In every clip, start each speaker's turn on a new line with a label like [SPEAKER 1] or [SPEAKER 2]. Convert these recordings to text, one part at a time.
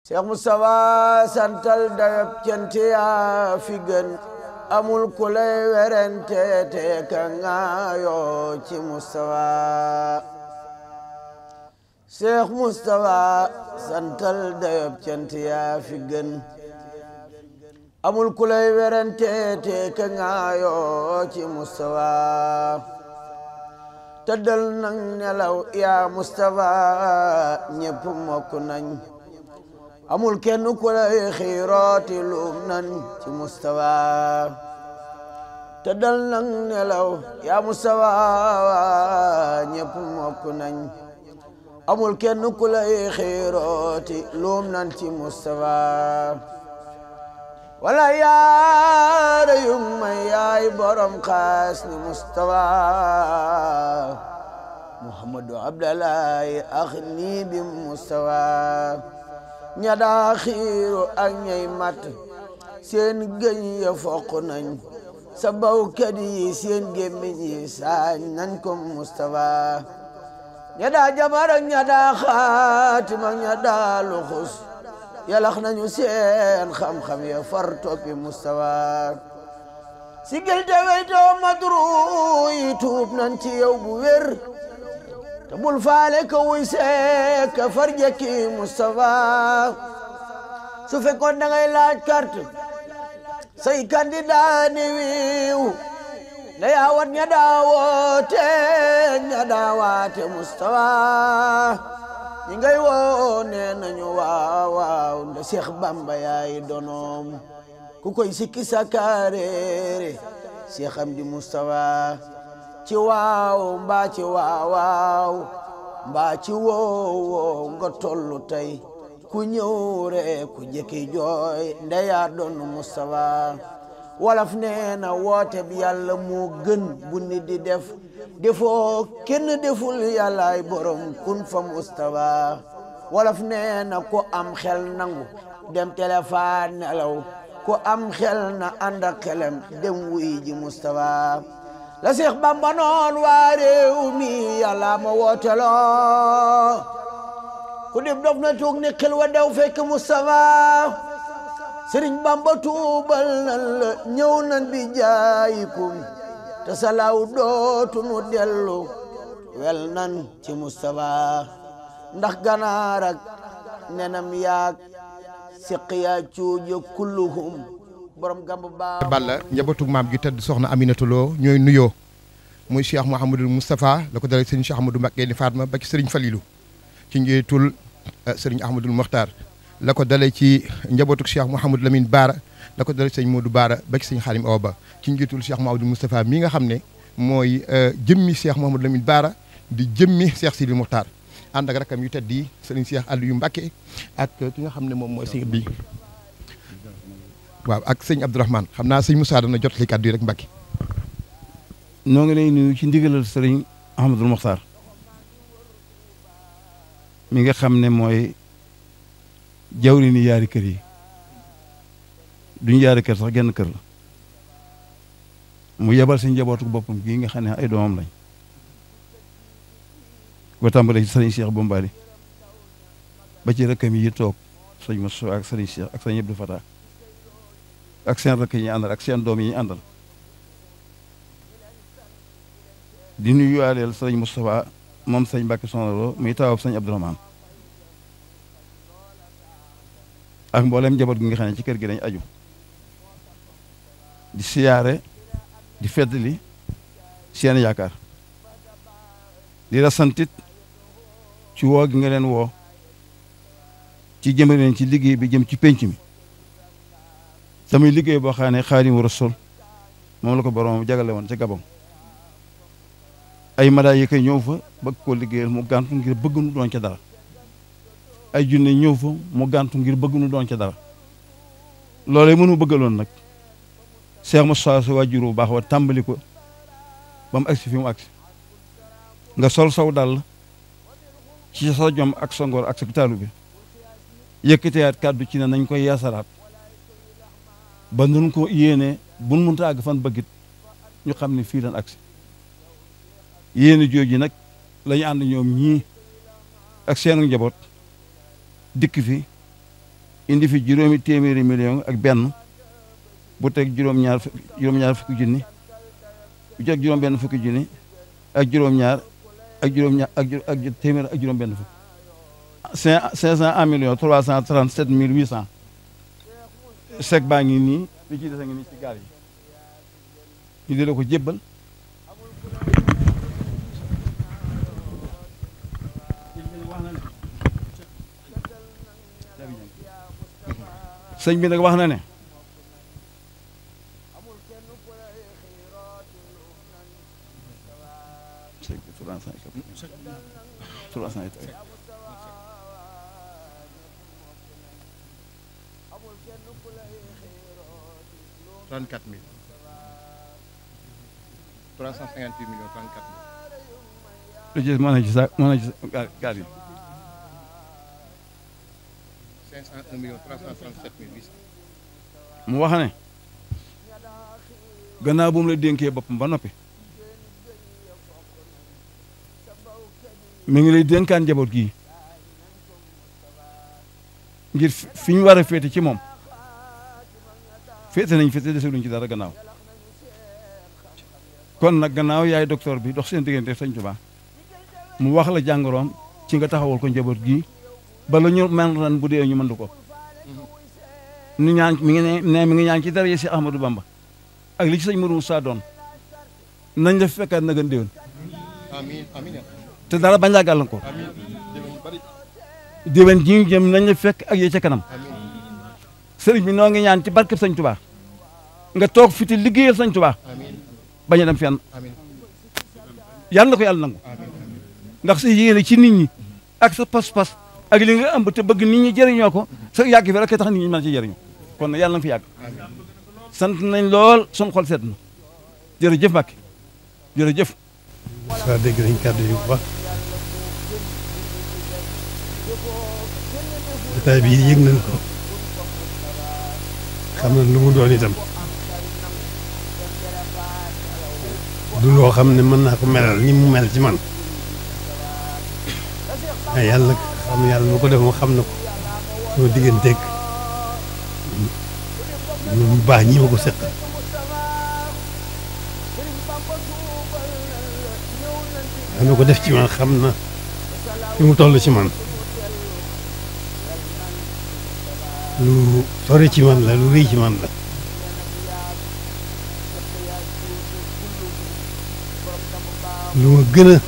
[SPEAKER 1] Cheikh Moustapha santal dayab cant yaa fi gën amul ku lay werante te ka ngaayoo ci Moustapha Cheikh Moustapha santal dayab cant yaa fi gën amul ku lay werante te ka ngaayoo ci Moustapha tëddal nang nelaw yaa Moustapha ñépp mokk nañ amul kenn ku lay xiirooti luum nan ci Moustapha tëddal nang nelaw yaa Moustapha ñépp mokk nañ amul kenn ku lay xiirooti luum nan ci Moustapha wala yaara yung may yaay borom xaas ni Moustapha Muhammadu Abdallahi ax nii bi Moustapha ña daa xiiru ak ñay mat seen gëñ ya foq nañ sa bawkat yi seen gémmiñ yi saañ nañ ko Moustapha ña daa jabar ak ña daa xaatim ak ña daa luxus yalax nañu seen xam-xam ya far toppi Moustapha sigil te weytoo madru yi tuub nañ ci yow bu wér te bul faale ka wuy seek ka far jekki Moustapha su fekkoon da ngay laaj carte say candidat ni wiiw na yaawat ña daawoote ña daawaate Moustapha ñi ngay woo nee nañu waaw waaw nda Seex Bamba yaay donoom ku koy sikki sakaareere Seex Amdi Moustapha ci waaw mbaa ci waawaaw mbaa ci woowoo nga tollu tey ku ñëw rek ku jëkki jooy ndeyaa doon Moustapha wolof nee na woote bi yàlla moo gën bu nit di def defoo kenn deful yàllaay borom kun fa Moustapha wolof nee na ku am xel nangu dem téléphone nelaw ku am xel na ànd ak xelam dem wuy ji Moustapha la Seex Bamba noon waa réew mi yàlla ma wooteloo ku dib dof na tuug ni xel wa dew fekk Moustapha Sëriñ Bamba tuubal nan la ñëw nan bi jaayikum te salaaw dootu nu dellu wel nan ci Moustapha ndax ganaar ak nenam yaag siqiya cuuja kulluhum borom gamb baa
[SPEAKER 2] Balla njabootug maam gi tëdd soxna Aminata Lo ñooy nuyoo muy Cheikh Mouhamadul Moustapha la ko dalee sëriñ Cheikh Ahmadou Mbacké ni Fatma ba ci sëriñ Falilou ci njiitul sëriñ Ahmadul Mokhtar la ko dalee ci njabootug Cheikh Mouhamadou Lamine Baara la ko dalee sëriñ Modou Baara ba ci sëriñ Xalim Awa Ba ci njiitul Cheikh Mouhamadul Moustapha mi nga xam ne mooy jëmmi Cheikh Mouhamadou Lamine Baara di jëmmi Cheikh Sidil Mokhtar ànd ak rakam yu tedd yi sëriñ Cheikh Aliou Mbacké ak ki nga xam ne moom mooy sëriñ bi waaw ak sëñ Abdourahmane xam naa sëñ Moussa dana jot li kàddu yi rek Mbacké
[SPEAKER 3] noo ngi lay nuyu ci ndigalal sëriñ Ahmadul Mokhtar mi nga xam ne mooy jawri ni yaari kër yi duñu yaari kër sax genn kër la mu yebal si njabootu boppam gii nga xam ne ay doomam lañ ko tàmbalee ci sëriñ Cheikh Bombali ba ci rëkkam yi toog sëñ Moussa ak sëriñ Cheikh ak sëñ Abdou Fatah ak seen rëkk yi ñu àndal ak seen doom yi ñu àndal di nuyuwaaleel sëriñ Moustapha moom sëñ Mbacké Soxna Lo muy taawab sëñ Abdourahmane ak mboolem njaboot gi nga xam ne ci kër gi dañ aju di siyaare di feddali seen yaakaar di la santit ci woo gi nga leen woo ci jëme leen ci liggéey bi jëm ci penc mi tamit liggéey boo xam ne Xaadimu Rasuul moom la ko borom jagale woon ca Gabon ay malaayika ñëw fa bëgg koo liggéeyal mu gàntu ngir bëgg nu doon ca dara ay junne ñëw fa mu gàntu ngir bëgg nu doon ca dara loolee mënu bëggaloon nag Cheikh Moussa sa wàjjur bu baax wa tàmbali ko ba mu agsi fi mu agsi nga sol saw dal ci sa jom ak sa ngor ak sa taalu bi yëkkateyaat kàddu ci ne nañ koy yaasaraat ba nun ko yéene buñ mënta àgg fan bëggit ñu xam ne fii lan agsi yéene jooju nag lañu ànd ñoom ñii ak seenu njaboot dikk fi indi fi juróomi téeméeri million ak benn bu teg juróom-ñaar fukki junni bu teg juróom-benn fukki junni ak juróom-ñaar ak juróom-ñaar ak téeméer ak juróom-benn fukk 501 millions 337 mille 800 chèque baa ngi nii li ci des a ngi nii ci gaal yi ñu di la ko jébbal sëñ bi nag wax na ne
[SPEAKER 2] $34 000 358 millions 34 000
[SPEAKER 3] lu ci mën na ci sa mën na ci gaal yi
[SPEAKER 2] 501 millions 337 mille 800
[SPEAKER 3] mu wax ne gannaaw bu mu la dénkee boppam ba noppi mi ngi lay dénkaan njaboot gii ngir fi ñu war a féete ci moom féete nañ féete deseluñ ci dara gannaaw kon nag gannaaw yaay docteur bi dox seen diggante Sëñ Tuubaa mu wax la jàngoroom ci nga taxawal ko njaboot gii bala ñu man ran bu dee ñu mën ko ñu ñaan mi ngi ñaan ci dara yi si Ahmadou Bamba ak li ci sëñ Mourou Moussa doon nañ la fekkaat na gën déwén
[SPEAKER 2] amiin amiin
[SPEAKER 3] te dara bañ laa gàllankoor déwén ji ñu jëm nañ la fekk ak yee ca kanam sëriñ bi noo ngi ñaan ci barkeb Sëñ Tuubaa nga toog fi te liggéeyal Sëñ Tuubaa bañ a dem fenn yàlla na ko yàlla nangu ndax sa yéene ci nit ñi ak sa pas-pas ak li nga ëmb te bëgg nit ñi jëriñoo ko sa yàgg fi rek tax nit ñi mën ci jëriñu kon nag yàlla na fi yàgg sant nañ lool sun xol seet na jërëjëf Mbàkke jërëjëf
[SPEAKER 4] saa dégg nañ kàddu yu baax jotaay bi yëg nañ ko xam na lu mu doon itam du loo xam ne mën naa ko melal ni mu mel ci man waaye yàlla ma ko def moo xam na ko sama digganteeg ñu baax ñi ma ko seq dana ko def ci man xam na fi mu toll ci man lu sori ci man la lu rëy ci man la lu ma gën a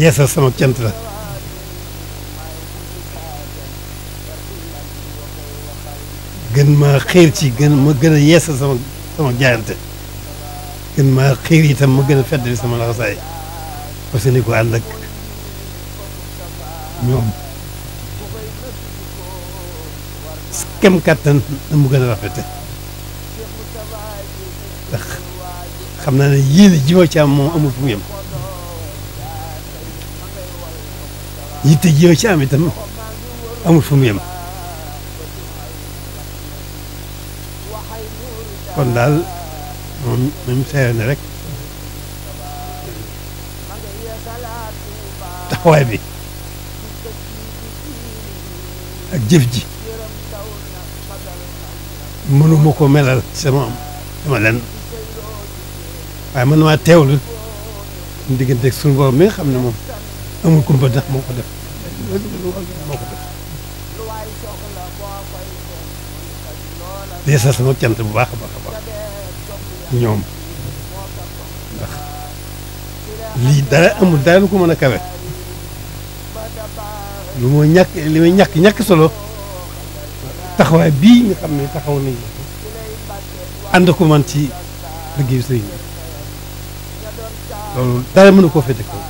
[SPEAKER 4] yeesal sama cant la gën maa xiir ci ma gën a yeesal sama jaayante gën maa xiir itam ma gën a feddali sama laxasaay parce que ni ko ànd ak ñoom kem kàttan na mu gën a rafete ndax xam naa ne yéene ji ma ci am moom amul fu mu yem yitte ji ma ci am itam amul fu mu yem kon daal moom seere ne rek taxawaay bi ak jëf ji mënuma ko melal sama lenn waaye mën na maa teewlu digganteeg suñu borom mi nga xam ne moom amul kumpa ndax moo ko def deesal sama cant bu baax a baax a baax ñoom ndax lii dara amul dara lu ko mën a kawe lu ma ñàkk li may ñàkk solo taxawaay bii nga xam ne taxaw nañ ànd ko man ci liggéeyu sëriñ bi loolu dara mënu koo féete kaw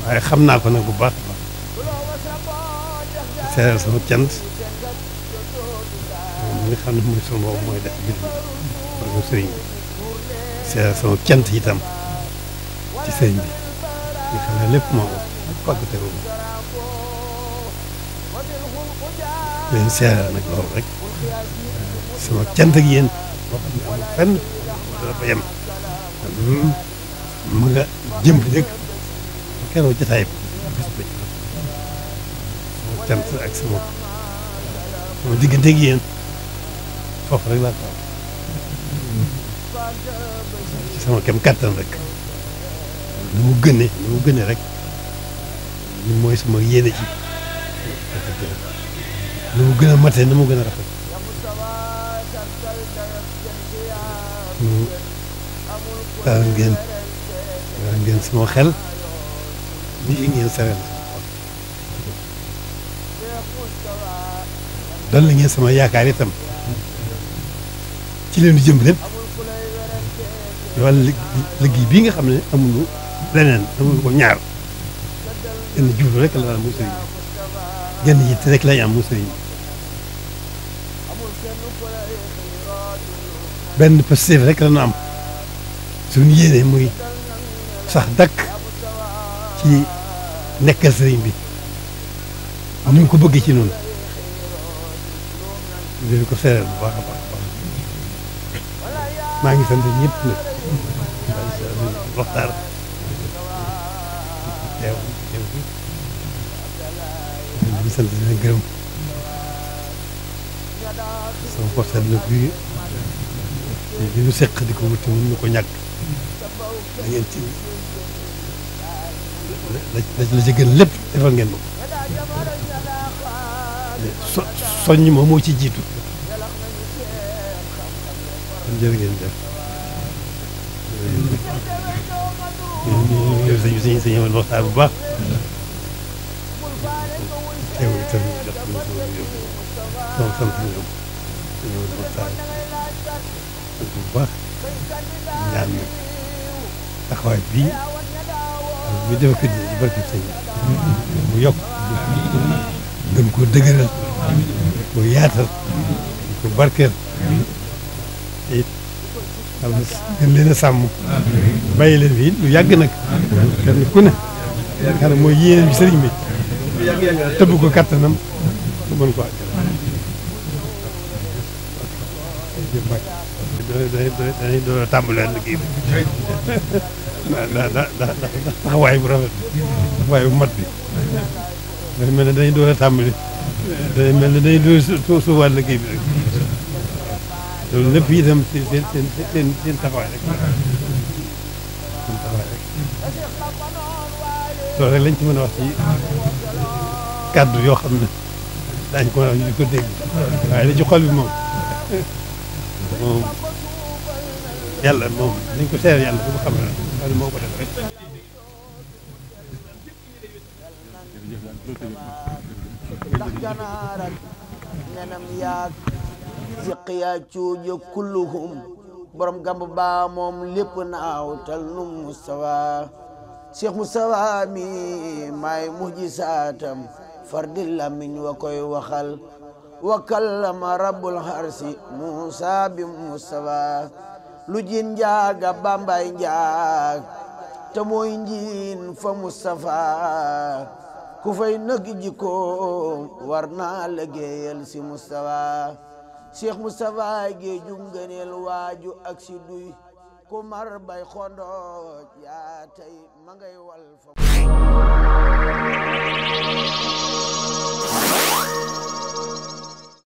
[SPEAKER 4] waaye xam naa ko nag bu baax a baax seeral sama cant moom mi nga xam ne mooy sunu boobu mooy def mbir mi mooy sëriñ bi seeral sama cant itam ci sëriñ bi nga xam ne lépp moo ko fàggate ko leen seeral nag loolu rek sama cant ak yéen boo xam ne amul fenn dafa yem mu nga jëm rek keroog jotaay bi bis ba sama cant ak sama diggante ak yéen foofu rek laa ko ci sama kem kattan rek ni mu gënee rek ni mooy sama yéene ci ni mu gën a matee ni mu gën a rafet daal ngeen sama xel lii ngeen sawel doon la ngeen sama yaakaar itam ci leen di jëm lépp wala liggéey bii nga xam ne amuñu leneen amuñu ko ñaar genn jublu rek la muy sëriñ genn yitte rek lañ am muy sëriñ benn positif rek la ñu am suñu yéene muy sax dakk ci nekkal sëriñ bi ni mu ko bëggee ci noonu dinañ ko seeral bu baax a baax maa ngi sant ñëpp nag waxtaan teew bi di sant di leen gërëm sama portable nag bi ñu seq di ko wuti mun ñu ko ñàkk da ngeen ci la ci gën lépp defal ngeen moom soññ moom moo ci jiitu kon jërë ngeen def sëñ amal waxtaan bu baax teew itam jot sama sant ñoom sëñ amal waxtaan bu baax ñaan nag taxawaay bii bu def ko ci barke sëñ mu yokk gën ko dëgëral ko yaatal ko barkeel te it gën leen a sàmm bàyyi leen fi lu yàgg nag kenn ku ne xanaa mooy yéeneen bi sëriñ bi tëbb ko kattanam su mën ko àggal dañuy doon tàmbalee liggéey bi ndax taxawaay bu rafet bi taxawaay bu mat bi dafa mel ne dañuy doon a tàmbali day mel ne dañuy doon suufaat liggéey bi rek loolu lépp itam seen taxawaay rek seen taxawaay rek loolu rek lañ ci mën a wax ci kàddu yoo xam ne daañu ko mën a wax ñu di ko dégg waaye li ci xol bi moom yàlla moom dañ ko seer yàlla bu ko xam ne moo ko def rek
[SPEAKER 1] ndax ganaar ak nenam yaag siqiya cuuja kulluhum borom gamb baa moom lépp naaw tal nu Mustafa Cheikh Mustafa mi maay mujjisaatam fardi lamiñ wa koy waxal wa kallama rabbul harsi Musa bi Mustafa lu jin njaaga bambay njaag te mooy njiin fa Mustafa ku fay nëg jikkoom war naa liggéeyal si Mustafa Cheikh Mustafa géeju ngëneel waaju ak si duy ku mar bay xondooj yaa tey ma ngay wal fa